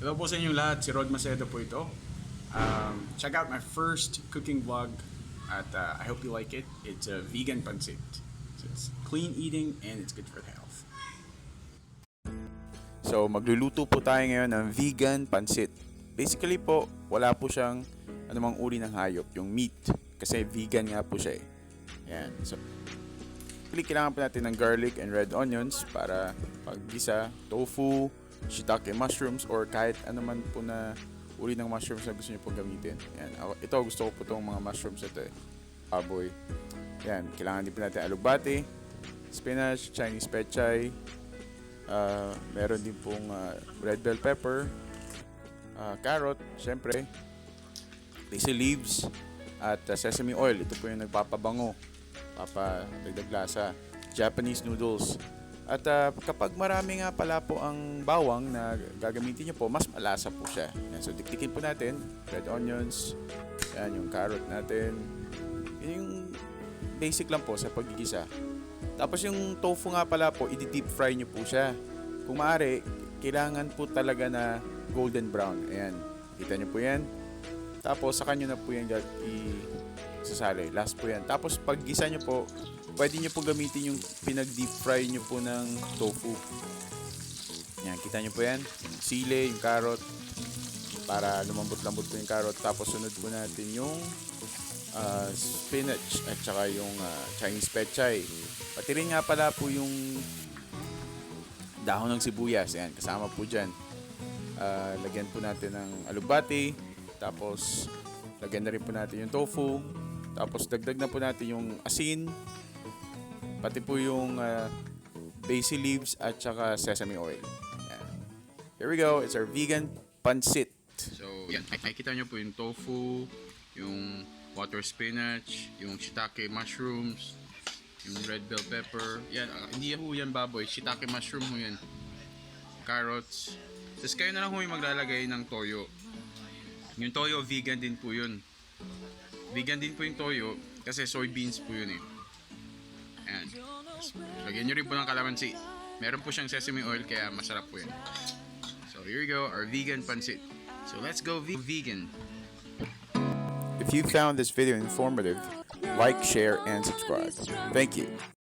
Hello po sa inyong lahat, si Rod Macedo po ito. Check out my first cooking vlog at I hope you like it. It's a vegan pancit. So it's clean eating and it's good for the health. So magluluto po tayo ngayon ng vegan pancit. Basically po, wala po siyang anumang uri ng hayop, yung meat. Kasi vegan nga po siya eh. Ayan. So, basically, kailangan po natin ng garlic and red onions para paggisa, tofu, shiitake mushrooms, or kahit anuman po na uri ng mushrooms na gusto niyo pong gamitin. Ayan. Ito, gusto ko po itong mga mushrooms ito eh. Baboy. Ayan. Kailangan din po natin alugbati, spinach, Chinese pechay, meron din pong red bell pepper, carrot, syempre, basil leaves, at sesame oil. Ito po yung nagpapabango, papadagdag lasa. Japanese noodles. At kapag marami nga pala po ang bawang na gagamitin nyo po, mas malasa po siya. Yan, so dikdikin po natin, red onions, yan, yung carrot natin. Yun yung basic lang po sa pagigisa. Tapos yung tofu nga pala po, i-deep fry nyo po siya. Kung maaari, kailangan po talaga na golden brown. Ayan, kita nyo po yan. Tapos saka nyo na po yan isasali. Last po yan. Tapos pag gisa nyo po, pwede nyo po gamitin yung pinag-deep fry nyo po ng tofu. Yan, kita nyo po yan. Yung sili, yung carrot, para lumambot-lambot po yung carrot. Tapos sunod po natin yung spinach at saka yung Chinese pechay. Pati rin nga pala po yung dahon ng sibuyas. Yan, kasama po dyan. Lagyan po natin ng alugbati. Tapos, lagyan na rin po natin yung tofu. Tapos, dagdag na po natin yung asin. Pati po yung basil leaves at saka sesame oil. Yan. Here we go. It's our vegan pancit. So, yan. Nakikita nyo po yung tofu, yung water spinach, yung shiitake mushrooms, yung red bell pepper. Yan, hindi ho yan baboy. Shiitake mushroom ho yan. Carrots. Tapos kayo na lang ho yung maglalagay ng toyo. Yung toyo, vegan din po yun. Vegan din po yung toyo kasi soybeans po yun eh. Ayan. Lagyan nyo rin po ng kalamansi. Meron po siyang sesame oil kaya masarap po yan. So here we go, our vegan pancit. So let's go vegan. If you found this video informative, like, share, and subscribe. Thank you.